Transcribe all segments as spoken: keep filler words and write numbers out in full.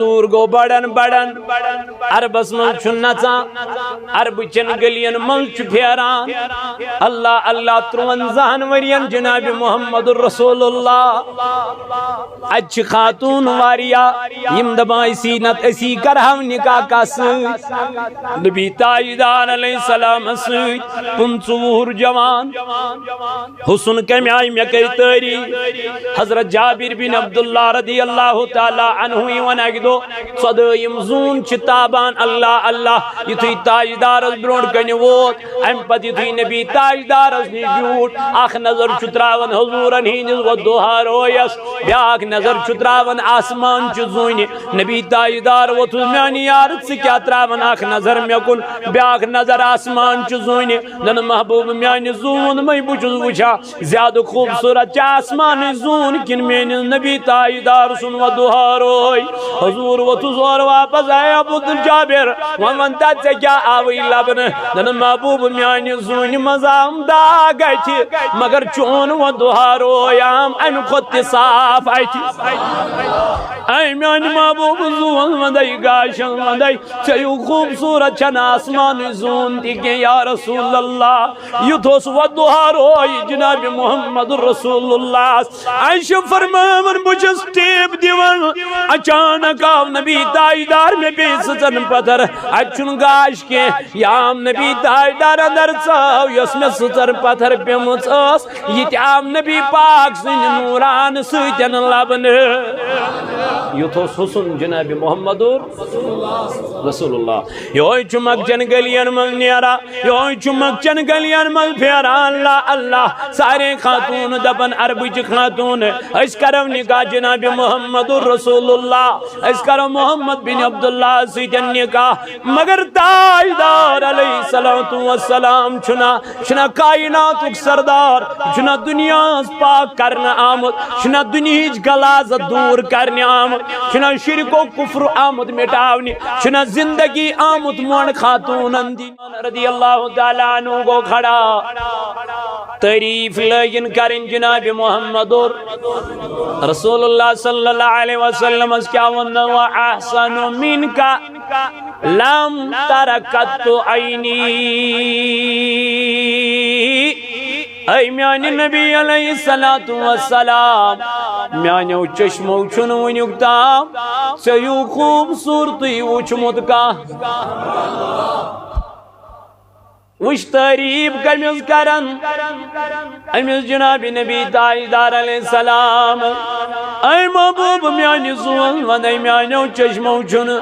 حضور گوٚو بڑان بڑان، عربس منٛز چھُ نژان، عربہٕ چٮ۪ن گٔلین منٛز چھُ پھیران۔ اللہ اللہ، ترٛوَنزاہن ؤرین جناب محمد رسول اللہ۔ اتہِ چھِ خاتون واریاہ، یِم دپان أسی نتہٕ أسی کرہو نکاح کس سۭتۍ۔ نبی تاجدار علیہ السلام سۭتۍ پٕنٛژٕہ وُہُر جوان۔ حسن کمہِ آیہِ مےٚ کٔرۍ تعریف۔ حضرت جابر بن عبداللہ رضی اللہ تعالیٰ عنہ یِوان اکہِ دۄہ، ژۄدٲیِم زوٗن چھِ تابان، اللہ اللہ، یُتھُے تاجدارس برونٛٹھ کنہِ ووت، امہِ پتہٕ یُتھُے نبی تاجدارس نِش بیوٗٹھ، اکھ نظر چھُ تراوان حضوٗرن ہٕنٛدِس وۄدُہارویس، بیاکھ نظر چھُ تراوان آسمان چہِ زوٗنہِ۔ نبی تاجدار ووٚتھُس، میانہِ یارٕ، ژٕ کیٛاہ تراوان اکھ نظر مےٚ کُن، بیاکھ نظر آسمان چہِ زوٗنہِ؟ زن محبوب میانہِ زوٗن مے بہٕ چھُس وٕچھان، زیادٕ خوٗبصوٗرت چھِ آسمانٕچ زوٗن کِنہٕ میٲنِس نبی تاجدار سُنٛد وۄدُہاروے؟ حضوٗر ووٚتھُس اورٕ واپس، اے ابو جابر، وۄنۍ وَن تہٕ ژےٚ کیٛاہ آوٕے لبنہٕ؟ زن محبوب میانہِ زوٗنہِ منٛز آم داغ اَتھِ، مگر چون وۄدُہاروے آم امہِ کھۄتہٕ تہِ صاف اَتھِ۔ اے میانہِ محبوب زوٗن وندے، گاشن وندے، ژےٚ ہیوٗ خوٗبصوٗرت چھنہٕ آسمانٕچ زوٗن تہِ کینٛہہ، یا رسول اللہ۔ یُتھ اوس وۄدُہاروے جناب محمد رسول اللہ۔ عائشہ فرماوان، بہٕ چھَس ٹیپ دِوان، اچانک آو نبی تاجدار مےٚ پیٚیہِ سٕژن پتھر، اتہِ چھُنہٕ گاش کینٛہہ۔ یہِ آم نبی تاجدار اندر ژاو، یۄس مےٚ سٕژن پتھر پیٚمٕژ ٲس، یہِ تہِ آم نبی پاک سٕنٛدِ نوٗرانہٕ سۭتۍ لبنہٕ۔ یُتھ اوس حسن جناب محمد رسول اللہ۔ یہوے چھُ مکچن گلین منٛز نیران، یہوے چھُ مکچن گلین منٛز پھیران۔ اللہ اللہ، سارے خاتون دپان، عربٕچ خاتون، أسۍ کرو نکاح جناب محمد رسول اللہ، أسۍ کرو محمد بن عبداللہ سۭتۍ نکاح۔ مگر تاجدار علیہ الصلوۃ والسلام چھُنہ، چھُنہ کائناتُک سردار، چھُنہ دُنیاہس پاک کرنہٕ آمُت، چھُنہ دُنیہٕچ غلاظت دوٗر کرنہِ آمُت، چھُنہ شرک و کفر آمُت مٹاونہِ، چھُنہ زندگی آمُت مۄنڈ خاتونن دِنہِ۔ رضی اللہ تعالیٰ عنہ گوٚو کھڑا، تعریف لٲگِن کرٕنۍ جناب محمد رسول اللہ صلی اللہ علیہ وسلمس۔ کیٛاہ ووٚن؟ "وَأَحْسَنُ مِنْكَ لَمْ تَرَ قَطُّ عَيْنِي"۔ اے میانہِ نبی علیہ الصلوۃ والسلام، میانیو چشمو چھُنہٕ وُنیُک تام ژےٚ ہیوٗ خوٗبصوٗرتٕے وُچھمُت کانٛہہ۔ وٕچھ تعریٖف کٔمِس کران؟ أمِس جناب نبی تاجدار علیہ السلام۔ اے محبوب میانہِ زوٗن، وَن اے میانیو چشمو چھُنہٕ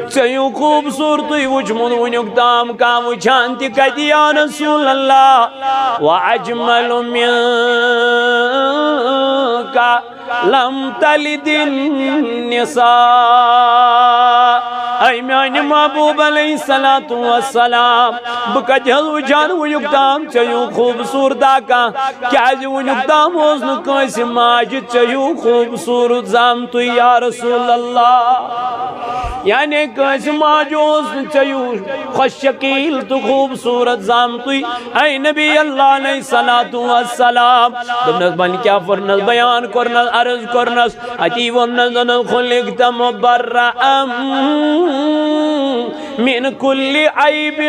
ژےٚ ہیوٗ خوٗبصوٗرتٕے وٕچھمُت وٕنیُک تام کانٛہہ، وٕچھان تہِ کَتہِ یا رسول اللہ؟ وَأَجْمَلُ مِنْكَ لَمْ تَلِدِ النِّسَاءُ۔ اے میانہِ محبوب علیہ الصلوۃ والسلام، بہٕ کَتہِ حظ وٕچھان وٕنیُک تام ژےٚ ہیوٗ خوٗبصوٗرتا کانٛہہ؟ کیٛازِ وٕنیُک تام اوس نہٕ کٲنٛسہِ ماجہِ ژےٚ ہیوٗ خوٗبصوٗرت زامتُے یا رسول اللہ۔ یعنی کٲنٛسہِ ماجہِ اوس نہٕ ژےٚ ہیوٗ خۄش شکیٖل تہٕ خوٗبصوٗرت زامتُے۔ اے نبی اللہ علیہ الصلوۃ والسلام، دوٚپنَس، وۄنۍ کیٛاہ پوٚرنَس، بیان کوٚرنَس، عرض کوٚرنَس، اتی ووٚننَس، دوٚپنَس، "خُلِقْتَ مُبَرَّأً مِنْ كُلِّ عَيْبٍ"۔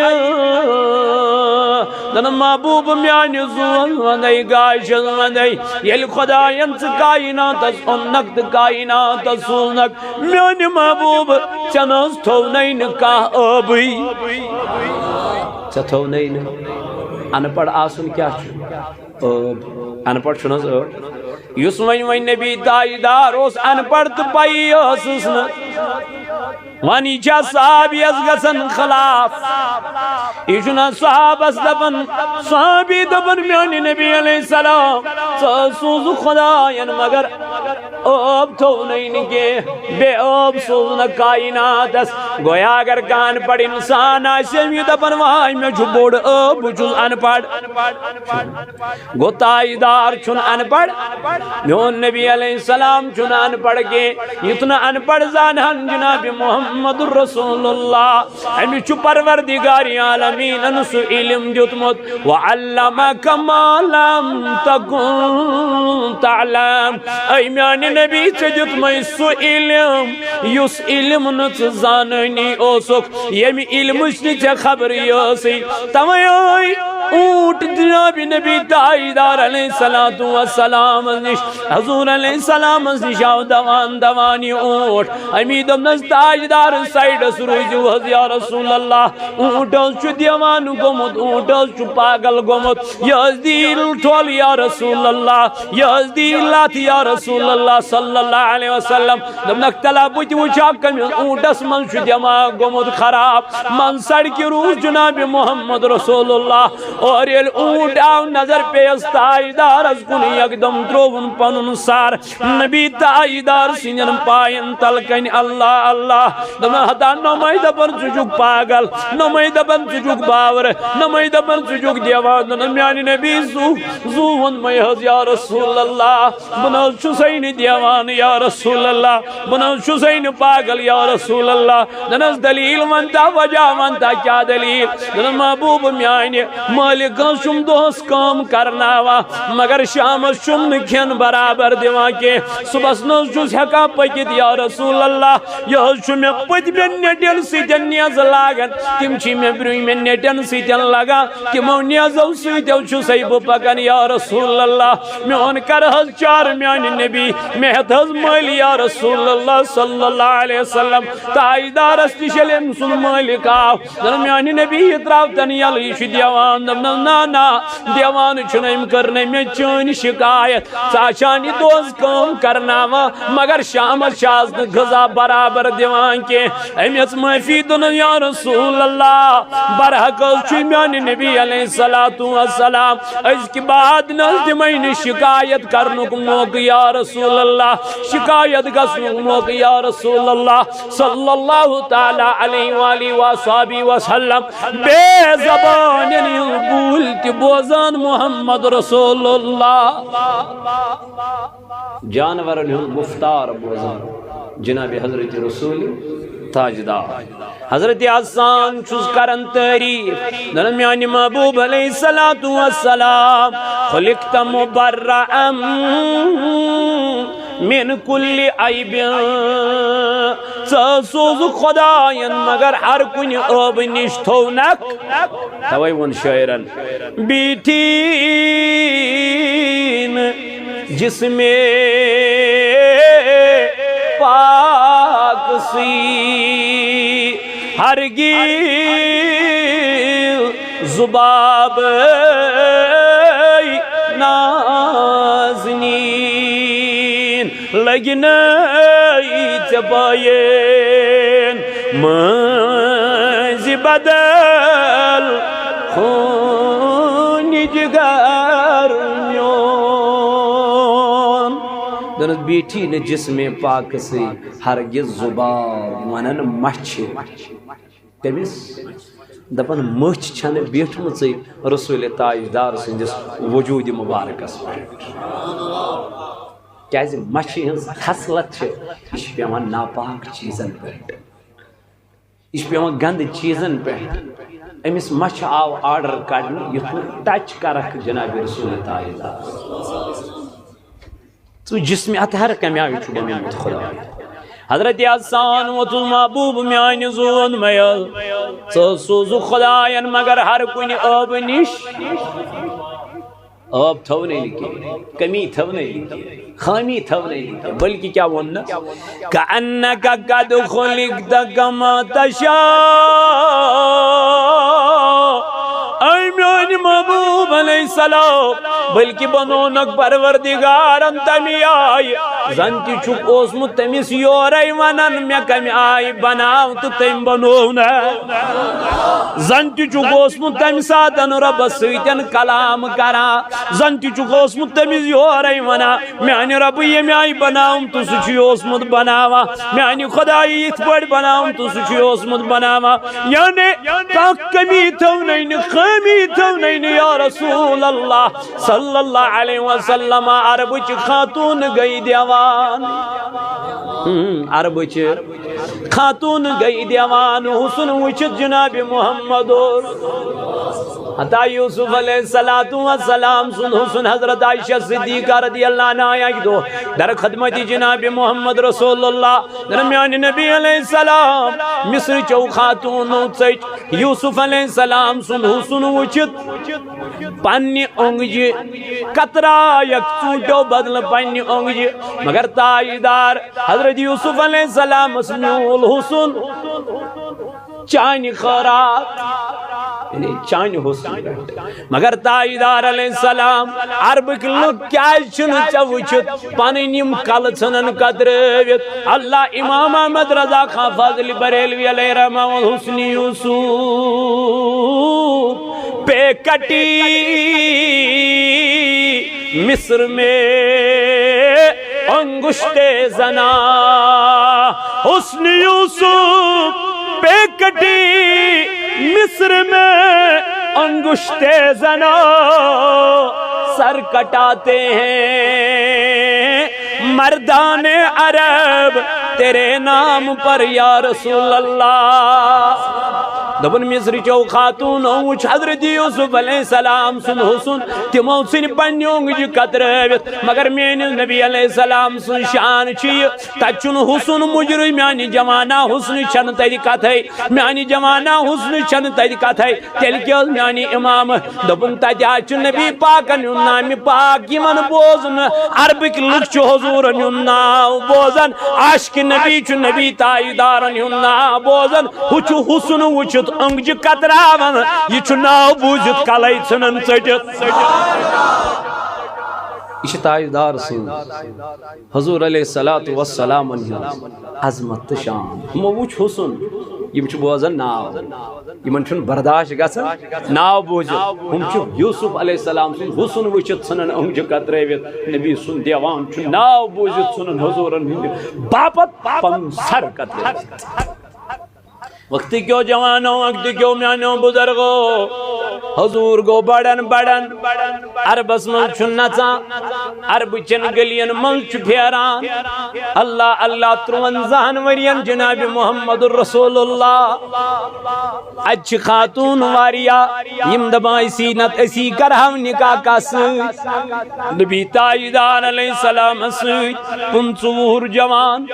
دوٚپنَس، محبوب میانہِ زوٗن وَندَے، گاشَس وَندَے، ییٚلہِ خۄدایَن ژٕ کائناتَس اوٚننَکھ تہٕ کائناتَس سوٗزنَکھ، میانہِ محبوب، ژےٚ نہ حظ تھوونَے نہٕ کانٛہہ عٲبٕے۔ ژےٚ تھوونَے نہٕ۔ اَن پَڑھ آسُن کیٛاہ چھُ؟ عٲب۔ اَن پَڑھ چھُنہٕ حظ عٲب؟ یُس وۄنۍ وۄنۍ نبی تاجدار اوس اَن پَڑھ تہٕ پَیی ٲسٕس نہٕ۔ وۄنۍ یہِ چھا صحابیَس گژھان خلاف؟ یہِ چھُنہ صحابَس دَپان، صحابی دَپان، میانہِ نبی علیہ السلام، ژٕ حظ سوٗزُکھ خۄدایَن، مگر عٲب تھوونَے نہٕ کینٛہہ، بے عٲب سوٗزنَکھ کائناتَس۔ گویا اگر کانٛہہ اَن پَڑھ اِنسان آسہِ، أمۍ یہِ دَپان، واے، مےٚ چھُ بوٚڑ عٲب، بہٕ چھُس اَن پَڑھ۔ گوٚو تاجدار چھُنہٕ اَن پَڑھ، میون نبی علیہ السلام چھُنہٕ اَن پَڑھ کینٛہہ، یُتھ نہٕ اَن پَڑھ زانہَن جناب محمد رسول اللہ۔ أمِس چھُ پروردگار عالمیٖنَن سُہ علم دیُتمُت، وَعَلَّمَكَ مَا لَمْ تَكُنْ تَعْلَمْ۔ اے میانہِ نبی، ژےٚ دیُتمَے سُہ علم، یُس علم نہٕ ژٕ زانٲنی اوسُکھ، ییٚمہِ علمٕچ نہٕ ژےٚ خبرٕے ٲسٕے۔ توے ٲے اوٗنٹ جناب نبی تاجدار علیہ الصلوۃ والسلام نِش، حضور علیہ السلام نِش آو دوان دوان یہِ اوٗنٹ۔ امی دوٚپنَس، تاجدار، سایڈس روٗزِو حظ یا رسول اللہ، اوٗنٹ حظ چھُ دیوانہٕ گوٚمُت، اوٗنٹ حظ چھُ پاگل گوٚمُت، یہِ حظ دی ٹھۄل یا رسول اللہ، یہِ حظ دی لَتھ یا رسول اللہ صلی اللہ علیہ وسلم۔ دوٚپنَکھ، تَلہ بہٕ تہِ وٕچھِ ہا کٔمِس اوٗنٹَس منٛز چھُ دٮ۪ماغ گوٚمُت خراب۔ منٛز سڑکہِ روٗز جناب محمد رسول اللہ۔ اور ییٚلہِ اوٗنٹ آو نظر پیٚیَس تاجدارَس کُن، یکدم ترٛووُن پَنُن سر نبی تاجدار سٕنٛدٮ۪ن پایَن تَل کَنہِ۔ اللہ اللہ۔ دوٚپُن، ہتا نۄمَے دَپان ژٕ چھُکھ پاگل، نۄمَے دَپان ژٕ چھُکھ باورٕ، نۄمَے دَپان ژٕ چھُکھ دیوانہٕ۔ دوٚپُن، میٛانہِ نبی زُو، زُو ووٚنمَے حظ یا رسول اللہ، بہٕ نہ حظ چھُسَے نہٕ دیوانہٕ یا رسول اللہ، بہٕ نہ حظ چھُسَے نہٕ پاگل یا رسول اللہ۔ دوٚپنَس، دٔلیٖل وَنتا، وجہ وَنتا، کیٛاہ دٔلیٖل؟ دوٚپنَس، محبوب میٛانہِ، مٲلِک حظ چھُم دۄہَس کٲم کرناوان، مگر شامَس چھُم نہٕ کھٮ۪ن برابر دِوان کینٛہہ۔ صُبحَس نہ حظ چھُس ہٮ۪کان پٔکِتھ یا رسول اللہ۔ یہِ حظ چھُ مےٚ پٔتمٮ۪ن نیٚٹٮ۪ن سۭتۍ نیزٕ لاگان، تِم چھِ مےٚ برٛونٛہمٮ۪ن نیٚٹٮ۪ن سۭتۍ لگان، تِمو نیزو سۭتۍ چھُسَے بہٕ پکان یا رسول اللہ۔ میون کر حظ چار میانہِ نبی، مےٚ ہٮ۪تھ حظ مٔلۍ یا رسول اللہ صلی اللہ علیہ وسلم۔ تاجدارس نِش ییٚلہِ أمۍ سُنٛد مٲلِک آو، دوٚپُن، میانہِ نبی، یہِ ترٛاو تن یَلہٕ، یہِ چھُ دیوان۔ دوٚپنَس، نہ، نہ، دیوانہٕ چھُنہٕ، أمۍ کٔر نہٕ مےٚ چٲنۍ شکایت۔ ژٕ آسان یہِ دۄہس کٲم کرناوان، مگر شامس چھِ آز نہٕ غذا برابر دِوان کینٛہہ۔ أمۍ ہیٚژ معٲفی، دوٚپنَس، یا رسول اللہ، برحق حظ چھُ میانہِ نبی علیہ الصلوۃ والسلام، أزکہِ بعد نہ حظ دِمَے نہٕ شکایت کرنُک موقعہٕ یا رسول اللہ، شکایت گژھنُک موقعہٕ یا رسول اللہ صلی اللہ تعالیٰ علیہ وآلہ وصحبہ وسلم۔ بے زبانن ہٕنٛز بوٗلۍ تہِ بوزان محمد رسول اللہ۔ جانورن ہُنٛد گفتار بوزان جناب حضرت رسول تاجدار۔ حضرت حسان چھُس کران تعریف، دپان، میانہِ محبوب علیہ الصلوۃ والسلام، خلقت مبرأ من کل عیب۔ ژٕ سوزُکھ خدایَن مگر ہر کُنہِ عٲبہٕ نِش تھوونکھ۔ توے ووٚن شٲعرن، بیٖٹھی نہٕ جسمِ پاک سی ہرگز زباب نازنین۔ لگہِ نَے ژےٚ بایَن مٔنٛزۍ بدل خوٗنہِ جگر میون۔ دوٚپنَس، بیٖٹھی نہٕ جسمِ پاک سی ہرگز زباب، وَنان مَچھِ۔ تٔمِس دَپان، مٔچھ چھَنہٕ بیٖٹھمٕژٕے رسول تاجدار سٕنٛدِس وجوٗدِ مُبارکَس پٮ۪ٹھ۔ کیٛازِ مَچھِ ہٕنٛز خصلت چھِ، یہِ چھِ پٮ۪وان ناپاک چیٖزَن پٮ۪ٹھ، یہِ چھِ پٮ۪وان گنٛدٕ چیٖزَن پٮ۪ٹھ۔ أمِس مَچھِ آو آرڈر کَڑنہٕ، یُتھ نہٕ ٹچ کَرَکھ جناب رسول تاجدار۔ ژٕ جسمِ اطہر کَمہِ آیہِ چھُ بنومُت خدایَن؟ حضرت حسان ووٚتھُس، محبوب میانہِ، زون مےٚ حظ۔ ژٕ سوزُکھ خدایَن مگر ہر کُنہِ عٲبہٕ نِش۔ عٲب تھٲونَے نہٕ کینٛہہ، کمی تھٲونَے نہٕ کینٛہہ، خٲمی تھٲونَے نہٕ کینٛہہ، بلکہِ کیٛاہ ووٚننَس؟ کأنک قد خلقت کما تشاء۔ اے میانہِ محبوب علیہ السلام، بلکہِ بنوونکھ پروردگارن تمہِ آیہِ، زن تہِ چھُکھ اوسمُت تٔمِس یورے ونان، مےٚ کمہِ آیہِ بناو تہٕ تٔمۍ بنوو نہٕ۔ زن تہِ چھُکھ اوسمُت تمہِ ساتن رۄبس سۭتۍ کلام کران، زن تہِ چھُکھ اوسمُت تٔمِس یورے ونان، میانہِ رۄبہٕ، ییٚمہِ آیہِ بناوُم تہٕ سُہ چھُے اوسمُت بناوان، میانہِ خدایہِ یِتھ پٲٹھۍ بناوُم تہٕ سُہ چھُے اوسمُت بناوان۔ یعنی کانٛہہ کمی تھٲونَے نہٕ، خٲمی تھٲونَے نہٕ یا رسول اللہ صلی اللہ علیہ وسلم۔ عربٕچ خاتوٗن گٔے دیوان، ہم، عربٕچ خاتوٗن گٔے دیوان حسن وٕچھِتھ جناب محمد۔ حتیٰ یوسف علیہ الصلوۃ والسلام سُنٛد حسن حضرت عائشہ صدیقہ رضی اللہ عنہا اکہِ دۄہ در خدمت جناب محمد رسول اللہ، میانہِ نبی علیہ السلام، مصر چو خاتونو ژٔٹۍ یوسف علیہ السلام سُنٛد حسن وٕچھِتھ پننہِ اونگجہِ قطرایکھ ژوٗنٹھیو بدلہٕ پننہِ اونگجہِ۔ مگر تاجدار حضرت یوسف علیہ السلامس میوٗل حسن چانہِ خٲرات، یعنی چانہِ حسن پٮ۪ٹھ۔ مگر تاجدار علیہ السلام، عربٕکۍ لُکھ کیازِ چھِنہٕ ژےٚ وٕچھِتھ پنٕنۍ یِم کلہٕ ژھٕنان کترٲوِتھ؟ اللہ، امام احمد رضا خان فاضل بریلوی علیہ رحمہ، حسن یوسف پہ کٹی مصر میں انگشت زنا، حسن یوسف پہ کٹی مصر میں انگشت زنا، سر کٹاتے ہیں مردان عرب تیرے نام پر یا رسول اللہ۔ دوٚپُن، مصر چو خاتون وٕچھ حضرت یوسف علیہ السلام سُنٛد حسن، تِمو ژھٕنۍ پننہِ اونگجہِ کترٲوِتھ، مگر میٲنِس نبی علیہ السلام سُنٛد شان چھُ یہِ، تتہِ چھُنہٕ حسن مُجرم، میانہِ جوانا حسنٕچ چھنہٕ تتہِ کتھے، میانہِ جوانا حسنٕچ چھنہٕ تتہِ کتھے۔ تیٚلہِ کیٛاہ اوس میانہِ امام؟ دوٚپُن، تتہِ حظ چھُ نبی پاکن ہُنٛد نامِ پاک یِوان بوزنہٕ۔ عربٕکۍ لُکھ چھِ حضوٗرن ہُنٛد ناو بوزان۔ عاشقِ نبی چھُ نبی تاجدارن ہُنٛد ناو بوزان۔ ہُہ چھُ حسن وٕچھِتھ اونگجہِ کتراوان۔ یہِ چھُ ناو بوٗزِتھ کلے ژھٕنان ژٔٹِتھ۔ یہِ چھِ تاجدار سٕنٛز حضور علیہ الصلوۃ والسلام ہُنٛد عظمت تہٕ شان۔ یِمو وُچھ حسن، یِم چھِ بوزان ناو، یِمن چھُنہٕ برداشت گژھان ناو بوٗزِتھ۔ ہُم چھِ یوسف علیہ السلام سُنٛد حسن وٕچھِتھ ژھٕنان اونگجہِ کترٲوِتھ۔ نبی سُنٛد دیوان چھُ ناو بوٗزِتھ ژھٕنان حضوٗرن ہٕنٛدِ باپتھ پنُن سر کترٲوِتھ۔ وقت کیو جوانو، وقت کیو میانیو بزرگو، حضور گو بڑن بڑن، عربس منٛز چھُ نژان، عربہٕ چٮ۪ن گلین منٛز چھُ پھیران۔ اللہ اللہ، ترٛوَنزاہن ؤرین جناب محمد رسول اللہ۔ اتہِ چھِ خاتون واریاہ، یِم دپان، أسی نتہٕ أسی کرہاو نکاح کس سۭتۍ؟ نبی تاجدار علیہ السلام سۭتۍ۔ پٕنٛژٕہ وُہُر جوان،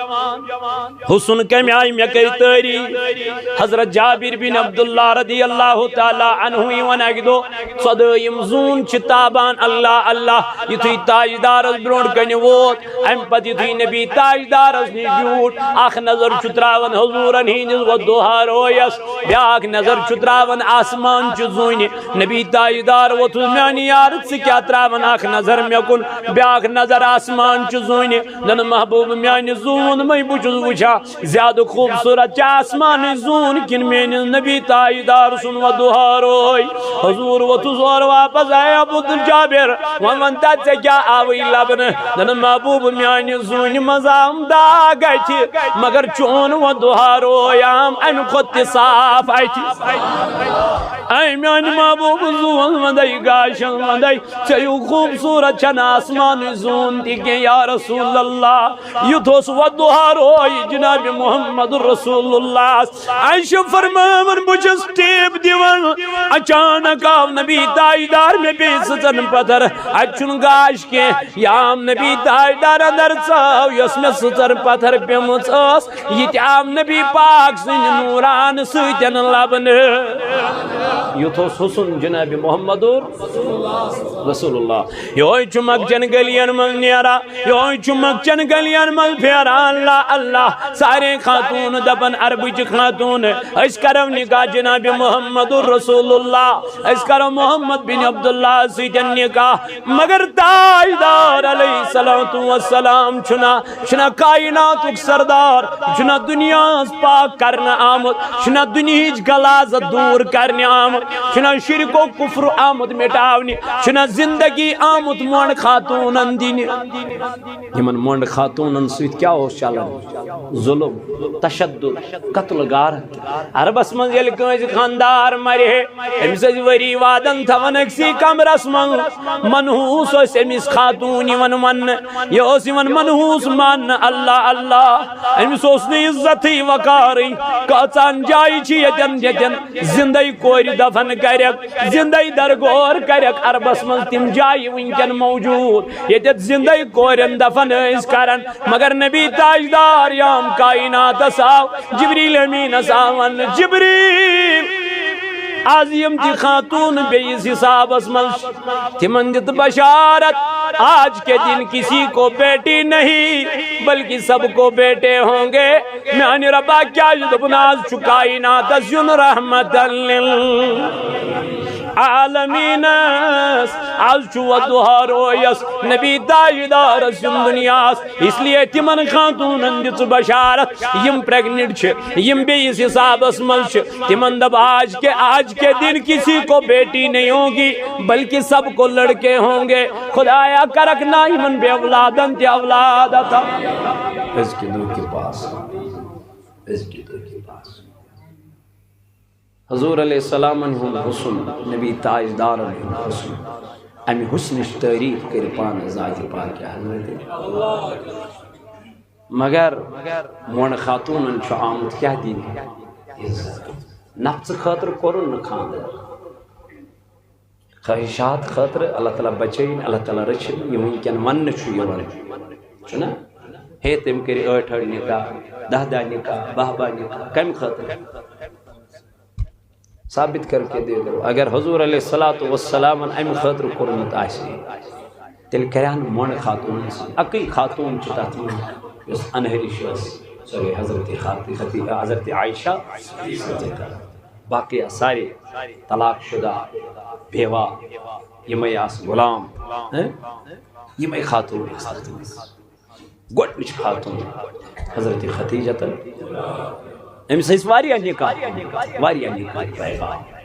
حسن کمہِ آیہِ مےٚ کٔرۍ تعریٖف۔ حضرت جابر بن عبداللہ رضی اللہ تعالیٰ عنہ یِوان اکہِ دۄہ، ژۄدٲیِم زوٗن چھِ تابان، اللہ اللہ، یُتھُے تاجدارس برونٛٹھ کنہِ ووت، امہِ پتہٕ یُتھُے نبی تاجدارس نِش بیوٗٹھ، اکھ نظر چھُ تراوان حضوٗرن ہٕنٛدِس وۄدُہارویس، بیاکھ نظر چھُ تراوان آسمان چہِ زوٗنہِ۔ نبی تاجدار ووٚتھُس، میانہِ یارٕ، ژٕ کیٛاہ تراوان اکھ نظر مےٚ کُن، بیاکھ نظر آسمان چہِ زوٗنہِ؟ نن محبوب میانہِ، زوٗن مے بہٕ چھُس وٕچھان، زیادٕ خوٗبصوٗرت چھِ آسمانٕچ زوٗن کِنہٕ میٲنِس نبی تاجدار سُنٛد وۄدُہاروے؟ حضوٗر ووٚتھُس اورٕ واپس، اے ابو جابر، وۄنۍ وَن تہٕ، ژےٚ کیٛاہ آوٕے لبنہٕ؟ نن محبوب میانہِ، زوٗنہِ منٛز آم داغ اَتھِ، مگر چون وۄدُہاروے آم اَمہِ کھۄتہٕ تہِ صاف اَتھِ۔ اے میانہِ محبوب، زوٗن وَندَے، گاشَن وَندَے، ژےٚ ہیوٗ خوٗبصوٗرت چھَنہٕ آسمانٕچ زوٗن تہِ کینٛہہ، یا رسول اللہ۔ یُتھ اوس وۄدُہاروے جناب محمد رسول اللہ۔ عائشہ فرماوان، بہٕ چھَس ٹیپ دِوان، اچانک آو نبی تاجدار مےٚ بیٚیہِ سٕژن پتھر۔ اتہِ چھُنہٕ گاش کینٛہہ، یہِ آم نبی تاجدار اندر ژاو، یۄس مےٚ سٕژن پتھر پیمٕژ ٲس، یہِ تہِ آو نبی پاک سٕنٛدِ نوٗرانہٕ سۭتۍ لبنہٕ۔ یُتھ اوس حسن جناب محمد رسول اللہ۔ یہوے چھُ مکچن گلین منٛز نیران، یہوے چھُ مکچن گلین منٛز پھیران۔ اللہ اللہ، سارے خاتون دپان، عربٕچ خاتون، أسۍ کرو نکاح جناب محمد رسول اللہ، أسۍ کرو محمد بن عبداللہ سۭتۍ نکاح۔ مگر تاجدار علیہ الصلوۃ والسلام چھُنہ، چھُنہ کائناتُک سردار، چھُنہ دُنیاہس پاک کرنہٕ آمُت، چھُنہ دُنیہٕچ غلاظت دوٗر کرنہِ آمُت، چھُنہ شرک و کفر آمُت مٹاونہِ، چھُنہ زندگی آمُت مۄنڈ خاتونن دِنہِ۔ یِمن مۄنڈ خاتونن سۭتۍ کیٛاہ اوس چلان؟ ظلم، تشدد، قتل غارت۔ عربس منٛز ییٚلہِ کٲنٛسہِ خانٛدار مرِ ہے، أمِس ٲسۍ ؤری وادن تھاوان أکسٕے کمرس منٛز۔ منحوس ٲسۍ أمِس خاتوٗن یِوان وننہٕ، یہِ ٲس یِوان منحوس ماننہٕ۔ اللہ اللہ، أمِس اوس نہٕ عزتٕے وقارٕے۔ کۭژاہن جایہِ چھِ ییٚتٮ۪ن، ییٚتٮ۪ن زندٕ زندے کورِ دفن کرکھ، زندے درگور کرکھ۔ عربس منٛز تِم جایہِ وٕنکٮ۪ن موجود، ییٚتٮ۪تھ زندے کورٮ۪ن دفن ٲسۍ کران، مگر نبی تاجدار یام کائناتس آو، جبریل امینس آو وننہٕ، جبریل، از یِم تہِ خاتون بیٚیِس حسابس منٛز، تِمن دِژ بشارت، آج کے دن کسی کو بیٹی نہیں، بلکہ سب کو بیٹے ہوں گے۔ میانہِ رۄبا، کیازِ دوٚپُن آز چھُ کائناتس یُن رحمتن للعالمینس؟ آز چھُ وضحیٰ رویس نبی تاجدارس یُن دُنیاہس، اس لیے تِمن خاتوٗنن دِژ بشارت، یِم پریگننٹ چھِ، یِم بیٚیِس حسابس منٛز چھِ، تِمن دَپ، آج کے، آج کے دن کسی کو بیٹی نہیں ہوگی، بلکہ سب کو لڑکے ہوں گے۔ خدایا، کرکھ نا یِمن بے اولادن تہِ اولاد عطا۔ أزکہِ دۄہ کہِ پاس، أزکہِ دۄہ کہِ پاس۔ حضور علیہ السلامن ہُنٛد حسن، نبی تاجدارن ہُنٛد حسن، امہِ حسنٕچ تعریف کٔرِتھ پانہٕ ذاتِ پاکہِ حضرت۔ مگر مۄنڈٕ خاتوٗنن چھُ آمُت کیٛاہ دِنہٕ؟ عزت۔ نفژٕ خٲطرٕ کوٚرُن نہٕ خانٛدر، خواہشات خٲطرٕ۔ اللہ تعالیٰ بچٲیِن، اللہ تعالیٰ رٔچھِن۔ یہِ وٕنکٮ۪ن وننہٕ چھُ یِوان، چھُنہ؟ ہے، تٔمۍ کٔرۍ ٲٹھ ٲٹھ نکاح، دَہ دَہ نکاح، باہ باہ نکاح، کمہِ خٲطرٕ؟ ثابت کر کے دے دو۔ اگر حضور علیہ الصلوۃ والسلامن امہِ خٲطرٕ کوٚرمُت آسہِ ہے، تیٚلہِ کرِہن مۄنڈٕ خاتوٗنن سۭتۍ۔ اَکٕے خاتوٗن چھِ تَتھ منٛز، یۄس انہٲرِش ٲس، سۄ گٔے حضرت خاتی-، ختی-، حضرت عائشہ صدیقہ۔ باقی آسہٕ سارے طلاق شدہ، بیوہ، یِمے آسہٕ غلام، ہہ؟ یِمے خاتوٗن آسہٕ تَتھ منٛز۔ گۄڈٕنِچ خاتوٗن حضرت خدیجہ تہٕ أمِس ٲسۍ واریاہ نکاح، واریاہ نکاح پٮ۪وان۔